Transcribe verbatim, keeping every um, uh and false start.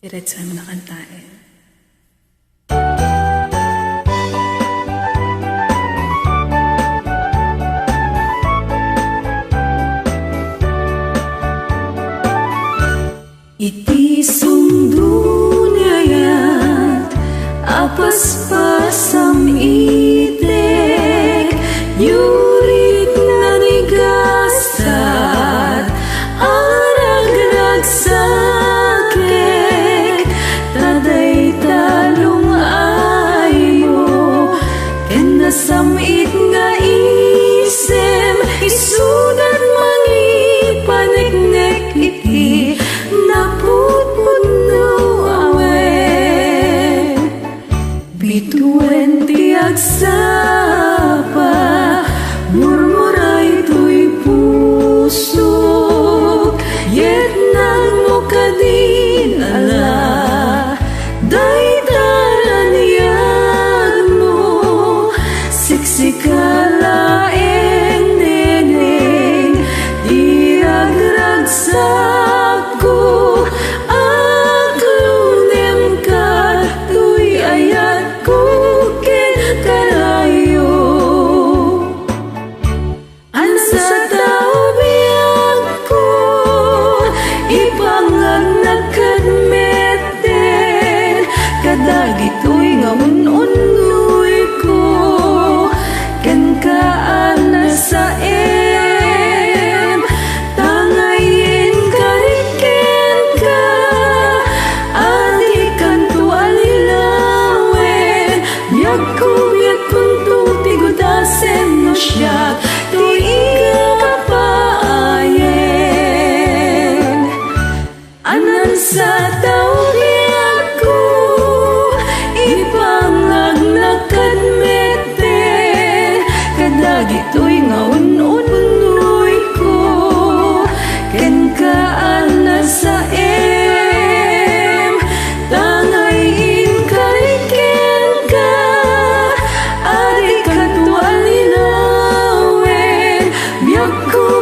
Diretso mo na kantaen. Iti sungdo ni ayat a paspasam itek, yuritna ni gasat a ragragsakek, ta dayta lung-aymo ken nasam-it nga isem, isudat mangipaneknek iti napudpudno awen. Bituen ti agsapa, murmuray toy pusok, yetnagmo kadin ala, dayta raniagmo, siksika laeng, neneng, ti ragragsakko, aklunemka toy ayatko ken karayo. Ansa tao biagko, ipangagnak kad metten kadagitoy nga un-unnoyko kenka a nasaem, ta nga inkari kenka, adikanto a lilawen, biagko, biagkonto ti gudasen no siak ti ikapaayen. Anansa tao biagko, ipangagnak kad metten kadagitoy nga un-unnoyko kenka a nasaem, ta nga inkari kenka, adikanto a lilawen, biagko,